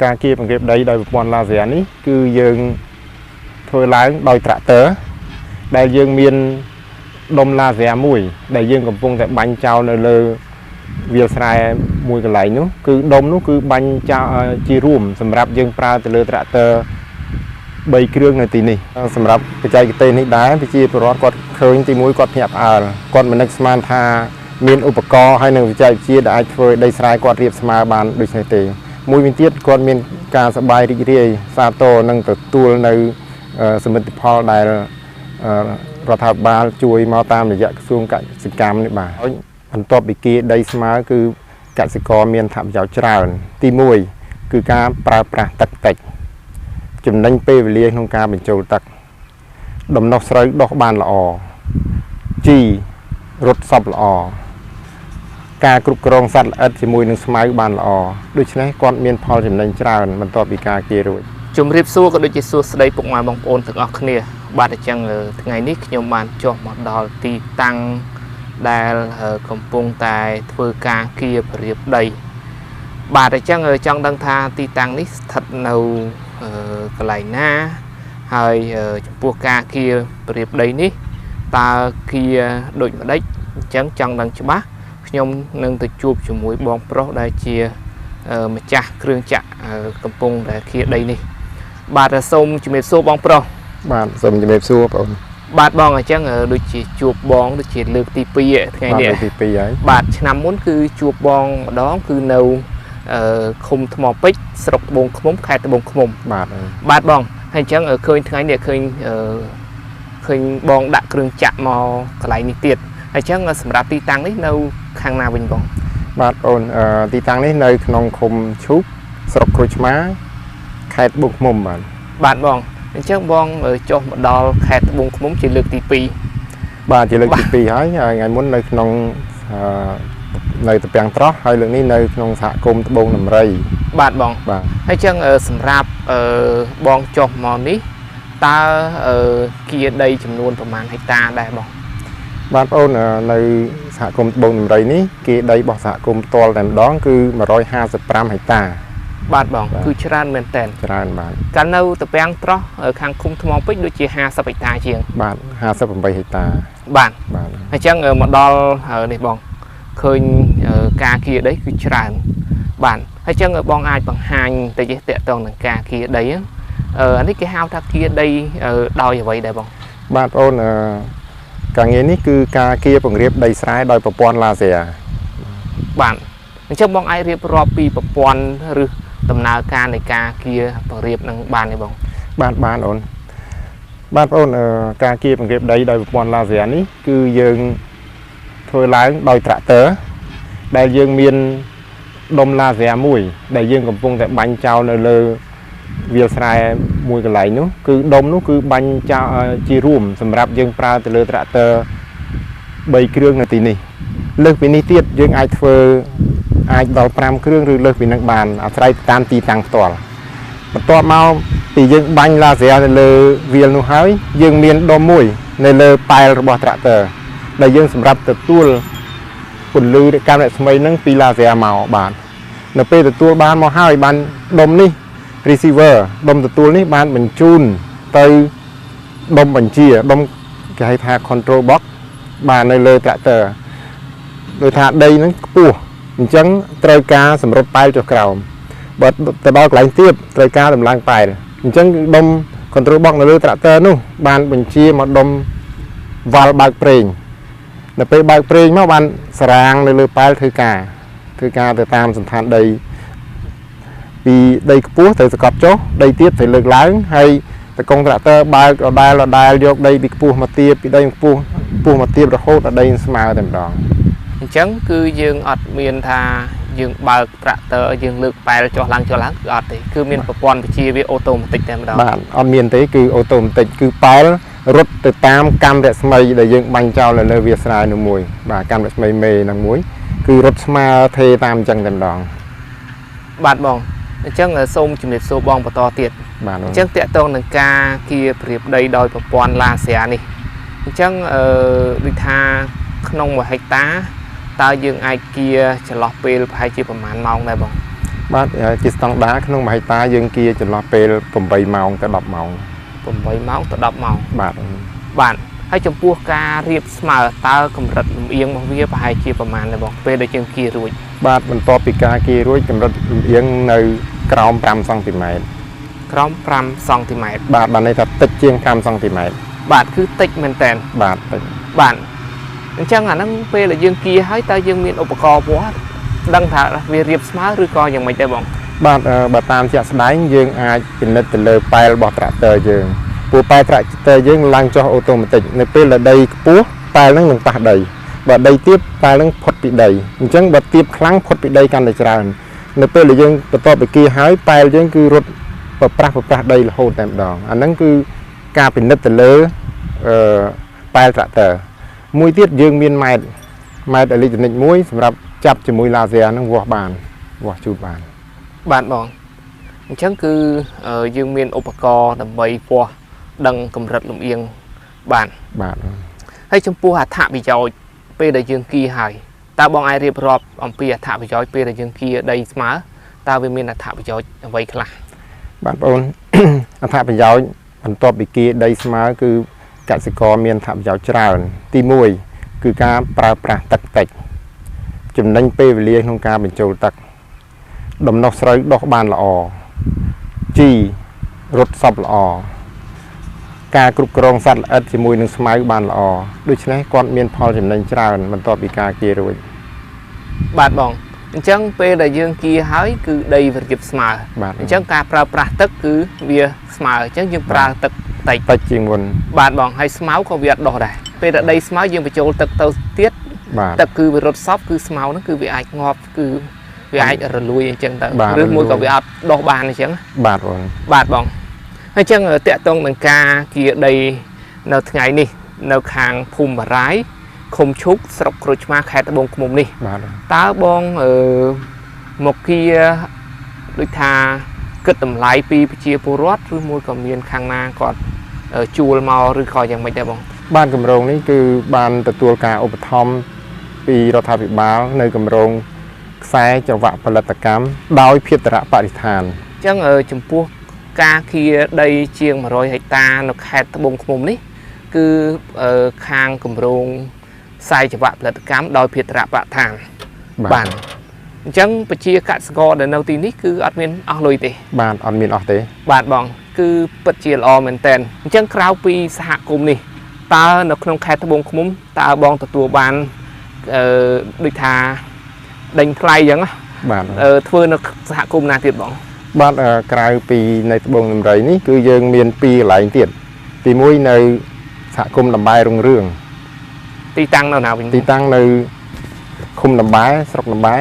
ការគៀបង្រៀបដីដោយប្រព័ន្ធឡាស៊ែនេះគឺយើងធ្វើឡើងដោយត្រាក់ទ័រដែលយើងមានដុំឡាស៊ែមួយដែលយើងកំពុងតែបាញ់ចោលនៅលើវាលស្រែមួយកន្លែងនោះគឺដុំនោះគឺបាញ់ចោលជារួមសម្រាប់យើងប្រើទៅលើត្រាក់ទ័រ3គ្រឿងនៅទីនេះសម្រាប់បច្ចេកទេសនេះដែរប្រជាពលរដ្ឋគាត់ឃើញទីមួយគាត់ភ្ញាក់ផ្អើលគាត់មិននឹកស្មានថាមានឧបករណ៍ហើយនិងបច្ចេកវិទ្យាដែលអាចធ្វើឲ្យដីស្រែគាត់រៀបស្មើបានដូចនេះទេមួយវិញទៀតគាត់មានការសប្បាយរីករាយសាទរនិងទទួលនៅសមិទ្ធផលដែលរដ្ឋាភិបាលជួយមកតាមរយៈក្រសួងកសិកម្មនេះបាទបន្ទាប់ពីគៀដីស្មើគឺកសិករមានអត្ថប្រយោជន៍ច្រើនទី1គឺការប្រើប្រាស់ទឹកតិចចំណេញពេលវេលាក្នុងការបញ្ចូលទឹកដំណុះស្រូវដុះបានល្អជីរត់សពល្អការគ្រប់គ្រងសត្វល្អិតជាមួយនឹងស្មៅបានល្អដូច្នេះគាត់មានផលចំណេញច្រើនបន្ទាប់ពីការគៀរួច ជំរាបសួរក៏ដូចជាសួស្តីពុកម៉ែបងប្អូនទាំងអស់គ្នាបាទអញ្ចឹងថ្ងៃនេះខ្ញុំបានចុះមកដល់ទីតាំងដែលកំពុងតែធ្វើការគៀបរៀបដីបាទអញ្ចឹងចង់ដឹងថាទីតាំងនេះស្ថិតនៅកន្លែងណាហើយចំពោះការគៀបរៀបដីនេះតើគៀដូចម្ដេចអញ្ចឹងចង់ដឹងច្បាស់ខ្ញុំនឹងទៅជួបជាមួយបងប្រុសដែលជាម្ចាស់គ្រឿងចក្រកំពុងតែគៀដីនេះបាទសូមជំរាបសួរបងប្រុស បាទសូមជំរាបសួរបង បាទបងអញ្ចឹងដូចជាជួបបងដូចជាលើកទី2ថ្ងៃនេះ លើកទី2ហើយ បាទឆ្នាំមុនគឺជួបបងម្ដងគឺនៅឃុំថ្មពេជ្រស្រុកត្បូងឃ្មុំខេត្តត្បូងឃ្មុំ បាទ បាទបងហើយអញ្ចឹងឃើញថ្ងៃនេះឃើញឃើញបងដាក់គ្រឿងចក្រមកកន្លែងនេះទៀតហើយអញ្ចឹងសម្រាប់ទីតាំងនេះនៅខាងណាវិញបង បាទបងទីតាំងនេះនៅក្នុងឃុំឈូកស្រុកក្រូចឆ្មាខេត្តត្បូងឃ្មុំបាទ បាទបងអញ្ចឹងបងចុះមកដល់ខេត្តត្បូងឃ្មុំជាលើកទី2 បាទជាលើកទី2ហើយថ្ងៃមុននៅក្នុងនៅត្រពាំងត្រោះហើយលើកនេះនៅក្នុងសហគមន៍ត្បូងដំរី បាទបង បាទ ហើយអញ្ចឹងសម្រាប់បងចុះមកនេះតើគៀដីចំនួនប្រមាណហិកតាដែរបង បាទបងនៅសហគមន៍ត្បូងដំរីនេះគេដីរបស់សហគមន៍ផ្ទាល់តែម្ដងគឺ155ហិកតា បាទបងគឺច្រើនមែនតើ ច្រើនបាទ កាលនៅត្រពាំងត្រោះខាងឃុំថ្មពេជ្រដូចជា50ហិកតាជាង បាទ58ហិកតា បាទ បាទ អញ្ចឹងមកដល់នេះបងឃើញការគៀដីគឺច្រើនបាទហើយអញ្ចឹងបងអាចបង្ហាញតិចទេតកតងនឹងការគៀដីអានេះគេហៅថាគៀដីដោយអ្វីដែរបង បាទបងការងារនេះគឺការគៀពង្រាបដីស្រែដោយប្រព័ន្ធឡាស៊ែ បាទអញ្ចឹងបងអាចរៀបរាប់ពីប្រព័ន្ធឬដំណើរការនៃការគៀពង្រាបនឹងបានទេបង បាទបានអូនបាទបងការគៀពង្រាបដីដោយប្រព័ន្ធឡាស៊ែនេះគឺយើងធ្វើឡើងដោយត្រាក់ទ័រដែលយើងមានដុំឡាស៊ែមួយដែលយើងកំពុងតែបាញ់ចោលនៅលើវាលស្រែមួយកន្លែងនោះគឺដុំនោះគឺបាញ់ចោលជារួមសម្រាប់យើងប្រើទៅលើត្រាក់ទ័រ3គ្រឿងនៅទីនេះលើសពីនេះទៀតយើងអាចធ្វើអាចដល់5គ្រឿងឬលើសពីនឹងបានអាស្រ័យតាមទីតាំងផ្ទាល់បន្ទាប់មកពីយើងបាញ់ឡាស៊ែនៅលើវាលនោះហើយយើងមានដុំមួយនៅលើប៉ែលរបស់ត្រាក់ទ័រដែលយើងសម្រាប់ទទួលពន្លឺកាំរស្មីនឹងពីឡាស៊ែមកបាទនៅពេលទទួលបានមកហើយបានដុំនេះ receiver ដុំទទួលនេះបានបញ្ជូនទៅដុំបញ្ជាដុំគេហៅថា control box បាទនៅលើ tractor ដោយថាដីហ្នឹងខ្ពស់អញ្ចឹងត្រូវការសម្រុតប៉ែលចុះក្រោមបើទៅដល់កន្លែងទៀបត្រូវការដំឡើងប៉ែលអញ្ចឹងដុំ control box នៅលើ tractor នោះបានបញ្ជាមកដុំវ៉ាល់បើកប្រេងនៅពេលបើកប្រេងមកបានសារាងនៅលើប៉ែលធ្វើការទៅតាមសន្តានដីពីដីខ្ពស់ត្រូវសកត់ចុះដីទាបត្រូវលើកឡើងហើយតកងត្រាក់ទ័របើកដដែលដដែលយកដីពីខ្ពស់មកទាបពីដីខ្ពស់ខ្ពស់មកទាបរហូតដល់ដីស្មើតែម្ដង អញ្ចឹងគឺយើងអត់មានថាយើងបើកត្រាក់ទ័រយើងលើកប៉ែលចុះឡើងចុះឡើងគឺអត់ទេគឺមានប្រព័ន្ធបញ្ជាវាautomatic តែម្ដង បាទអត់មានទេគឺautomatic គឺប៉ែលរត់ទៅតាមកាំរស្មីដែលយើងបាញ់ចោលនៅលើវាលស្រែនោះមួយបាទកាំរស្មីមេនឹងមួយគឺរត់ស្មើថេតាមអញ្ចឹងតែម្ដង បាទបងអញ្ចឹងសូមជំរាបសួរបងបន្តទៀត បាទ អញ្ចឹងតកតងនឹងការគៀប្រៀបដីដោយប្រព័ន្ធឡាស៊ែនេះអញ្ចឹងអឺដូចថាក្នុង1ហិកតាតើយើងអាចគៀចន្លោះពេលប្រហែលជាប្រហែលម៉ោងដែរបង បាទជាស្តង់ដារក្នុង1ហិកតាយើងគៀចន្លោះពេល8ម៉ោងទៅ10ម៉ោង 8ម៉ោងទៅ10ម៉ោងបាទបាទហើយចំពោះការរៀបស្មើតើកម្រិតលំអៀងរបស់វាប្រហែលជាប្រមាណដែរបងពេលដែលយើងគៀរួចបាទបន្ទាប់ពីការគៀរួចកម្រិតលំអៀងនៅក្រោម5សង់ទីម៉ែត្រក្រោម5សង់ទីម៉ែត្របាទបានន័យថាតិចជាង5សង់ទីម៉ែត្របាទគឺតិចមែនតើបាទតិចបាទអញ្ចឹងអាហ្នឹងពេលដែលយើងគៀហើយតើយើងមានឧបករណ៍វាស់ដឹងថាវារៀបស្មើឬក៏យ៉ាងម៉េចដែរបងបាទបើតាមជាក់ស្ដែងយើងអាចពិនិត្យទៅលើប៉ែលរបស់ត្រាក់ទ័រយើងព្រោះប៉ែលត្រាក់ទ័រយើងឡើងចុះ automatic នៅពេលដែលដីខ្ពស់ប៉ែលហ្នឹងនឹងប៉ះដីបើដីទាបប៉ែលហ្នឹងផុតពីដីអញ្ចឹងបើទាបខ្លាំងផុតពីដីកាន់តែច្រើននៅពេលដែលយើងបន្ទាប់ពីគៀហើយប៉ែលយើងគឺរត់ប្រប្រាស់ដីរហូតតែម្ដងអាហ្នឹងគឺការពិនិត្យទៅលើប៉ែលត្រាក់ទ័រមួយទៀតយើងមានម៉ែត្រអេឡិចត្រូនិកមួយសម្រាប់ចាប់ជាមួយឡាស៊ែហ្នឹងវាស់បានវាស់ជូតបានបាទបងអញ្ចឹងគឺយើងមានឧបករណ៍ដើម្បីវាស់ដឹងកម្រិតលំអៀងបានបាទហើយចំពោះអត្ថប្រយោជន៍ពេលដែលយើងគៀហើយតើបងអាចរៀបរាប់អំពីអត្ថប្រយោជន៍ពេលដែលយើងគៀដីស្មើតើវាមានអត្ថប្រយោជន៍អ្វីខ្លះបាទបងអត្ថប្រយោជន៍បន្ទាប់ពីគៀដីស្មើគឺកសិករមានអត្ថប្រយោជន៍ច្រើនទី1គឺការប្រើប្រាស់ទឹកតិចចំណេញពេលវេលាក្នុងការបញ្ចូលទឹកដំណោះស្រូវដុះបានល្អជីរត់សពល្អការគ្រប់គ្រងសត្វល្អិតជាមួយនឹងស្មៅបានល្អដូច្នេះគាត់មានផលចំណេញច្រើនបន្ទាប់ពីការគៀរួចបាទបងអញ្ចឹងពេលដែលយើងគៀហើយគឺដីវារៀបស្មើអញ្ចឹងការប្រើប្រាស់ទឹកគឺវាស្មើអញ្ចឹងយើងប្រើទឹកតិចជាងមុនបាទបងហើយស្មៅក៏វាអត់ដុះដែរពេលដែលដីស្មើយើងបញ្ចូលទឹកទៅទៀតទឹកគឺវារត់សពគឺស្មៅហ្នឹងគឺវាអាចងាប់គឺវាអាចរលួយអញ្ចឹងទៅឬមួយក៏វាអត់ដុះបានអញ្ចឹងបាទបងបាទបងហើយអញ្ចឹងតកតងនឹងការគៀដីនៅថ្ងៃនេះនៅខាងភូមិបារាយឃុំឈូកស្រុកក្រូចឆ្មាខេត្តត្បូងឃ្មុំនេះបាទតើបងមកគៀដូចថាគិតតម្លៃពីប្រជាពលរដ្ឋឬមួយក៏មានខាងណាគាត់ជួលមកឬក៏យ៉ាងម៉េចដែរបងបាទគម្រោងនេះគឺបានទទួលការឧបត្ថម្ភពីរដ្ឋាភិបាលនៅគម្រោងខ្សែច្រវាក់ផលិតកម្មដោយភារៈបរិស្ថានអញ្ចឹងចំពោះការគៀដីជាង100ហិកតានៅខេត្តត្បូងឃ្មុំនេះគឺខាងគម្រោងខ្សែច្រវាក់ផលិតកម្មដោយភារៈបរិស្ថានបាទអញ្ចឹងប្រជាកសិករដែលនៅទីនេះគឺអត់មានអស់លុយទេបាទអត់មានអស់ទេបាទបងគឺពិតជាល្អមែនតើអញ្ចឹងក្រៅពីសហគមន៍នេះតើនៅក្នុងខេត្តត្បូងឃ្មុំតើបងទទួលបានដូចថាដេញថ្លៃអញ្ចឹងបាទធ្វើនៅសហគមន៍ណាទៀតបងបាទក្រៅពីនៅត្បូងដំរីនេះគឺយើងមាន2កន្លែងទៀតទី1នៅសហគមន៍ដំបែរុងរឿងទីតាំងនៅណាវិញទីតាំងនៅឃុំដំបែស្រុកដំបែ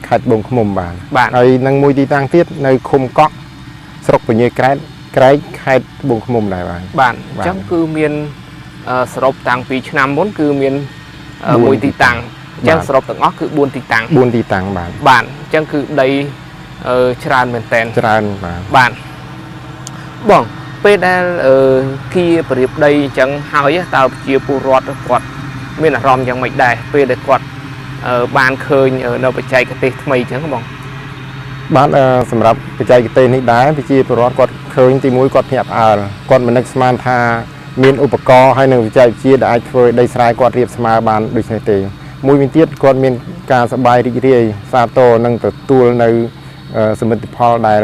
ខេត្តត្បូងឃ្មុំបាទហើយនឹងមួយទីតាំងទៀតនៅឃុំកក់ស្រុកពញាក្រែកក្រែកខេត្តត្បូងឃ្មុំដែរបាទបាទអញ្ចឹងគឺមានសរុបតាំងពីឆ្នាំមុនគឺមានមួយទីតាំងអញ្ចឹងសរុបទាំងអស់គឺ4ទីតាំង4ទីតាំងបាទបាទអញ្ចឹងគឺដីច្រើនមែនតើច្រើនបាទបាទបងពេលដែលគៀប្រៀបដីអញ្ចឹងហើយតើប្រជាពលរដ្ឋគាត់មានអារម្មណ៍យ៉ាងម៉េចដែរពេលដែលគាត់បានឃើញនៅបច្ចេកទេសថ្មីអញ្ចឹងបងបាទសម្រាប់បច្ចេកទេសនេះដែរប្រជាពលរដ្ឋគាត់ឃើញទីមួយគាត់ភ្ញាក់ផ្អើលគាត់មិននឹកស្មានថាមានឧបករណ៍ហើយនឹងបច្ចេកវិទ្យាដែលអាចធ្វើឲ្យដីស្រែគាត់រៀបស្មើបានដូចនេះទេមួយវិញទៀតគាត់មានការសប្បាយរីករាយសាទរនឹងទទួលនៅសមិទ្ធផលដែល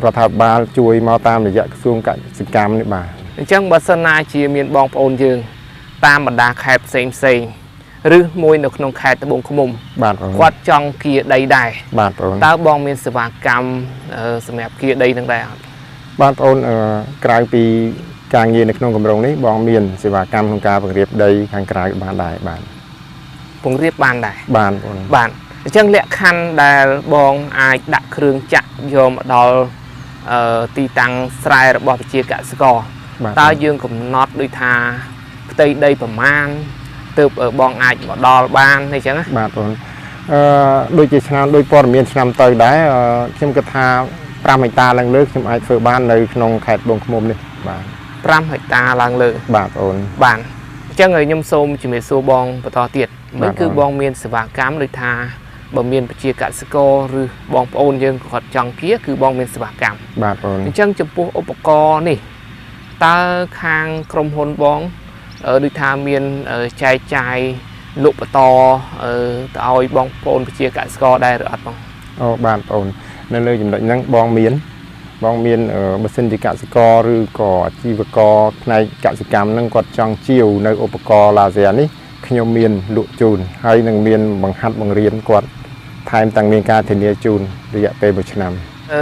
រដ្ឋាភិបាលជួយមកតាមរយៈក្រសួងកសិកម្មនេះបាទអញ្ចឹងបើសិនណាជាមានបងប្អូនយើងតាមបណ្ដាខេត្តផ្សេងផ្សេងឬមួយនៅក្នុងខេត្តត្បូងឃ្មុំបាទគាត់ចង់គៀដីដែរបាទបងតើបងមានសេវាកម្មសម្រាប់គៀដីនឹងដែរអត់បាទបងក្រៅពីការងារនៅក្នុងគម្រោងនេះបងមានសេវាកម្មក្នុងការបង្រៀបដីខាងក្រៅបានដែរបាទបង្រៀបបានដែរបាទបងបាទអញ្ចឹងលក្ខខណ្ឌដែលបងអាចដាក់គ្រឿងចាក់យកមកដល់ទីតាំងស្រែរបស់ប្រជាកសិករតើយើងកំណត់ដូចថាផ្ទៃដីប្រមាណទើបបងអាចមកដល់បានអញ្ចឹងណាបាទបងដូចជាឆ្នាំដូចព័ត៌មានឆ្នាំទៅដែរខ្ញុំគិតថា5ហិកតាឡើងលើខ្ញុំអាចធ្វើបាននៅក្នុងខេត្តត្បូងឃ្មុំនេះបាទ5ហិកតាឡើងលើបាទបងបាទអញ្ចឹងខ្ញុំសូមជំរាបសួរបងបន្តទៀតមិនគឺបងមានសេវាកម្មដូចថា បើមានប្រជាកសិករឬបងប្អូនយើងគាត់ចង់គៀគឺបងមានសេវាកម្ម បាទបង អញ្ចឹងចំពោះឧបករណ៍នេះតើខាងក្រុមហ៊ុនបងដូចថាមានចែកចាយលក់បន្តទៅឲ្យបងប្អូនប្រជាកសិករដែរឬអត់បង អូបាទបងនៅលើចំណុចហ្នឹងបងមានបើសិនជាកសិករឬក៏អាជីវករផ្នែកកសិកម្មហ្នឹងគាត់ចង់ជាវនៅឧបករណ៍ឡាស៊ែនេះខ្ញុំមានលក់ជូនហើយនឹងមានបង្ហាត់បង្រៀនគាត់ថែមទាំងមានការធានាជូនរយៈពេល1ឆ្នាំ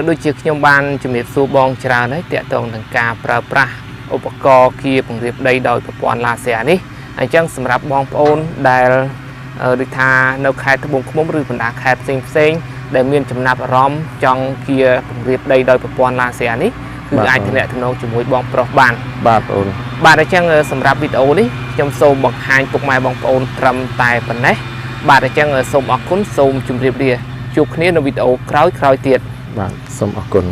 ដូចជាខ្ញុំបានជំរាបសួរបងច្រើនហើយទាក់ទងនឹងការប្រើប្រាស់ឧបករណ៍គៀពង្រាបដីដោយប្រព័ន្ធឡាស៊ែនេះអញ្ចឹងសម្រាប់បងប្អូនដែលដូចថានៅខេត្តត្បូងឃ្មុំឬបណ្ដាខេត្តផ្សេងផ្សេងៗដែលមានចំណាប់អារម្មណ៍ចង់គៀពង្រាបដីដោយប្រព័ន្ធឡាស៊ែនេះគឺអាចទំនាក់ទំនងជាមួយបងប្រុសបាន បាទបង បាទអញ្ចឹងសម្រាប់វីដេអូនេះខ្ញុំសូមបង្ហាញពុកម៉ែបងប្អូនត្រឹមតែប៉ុណ្ណេះបាទអញ្ចឹងសូមអរគុណសូមជម្រាបលាជួបគ្នានៅវីដេអូក្រោយៗទៀត បាទសូមអរគុណ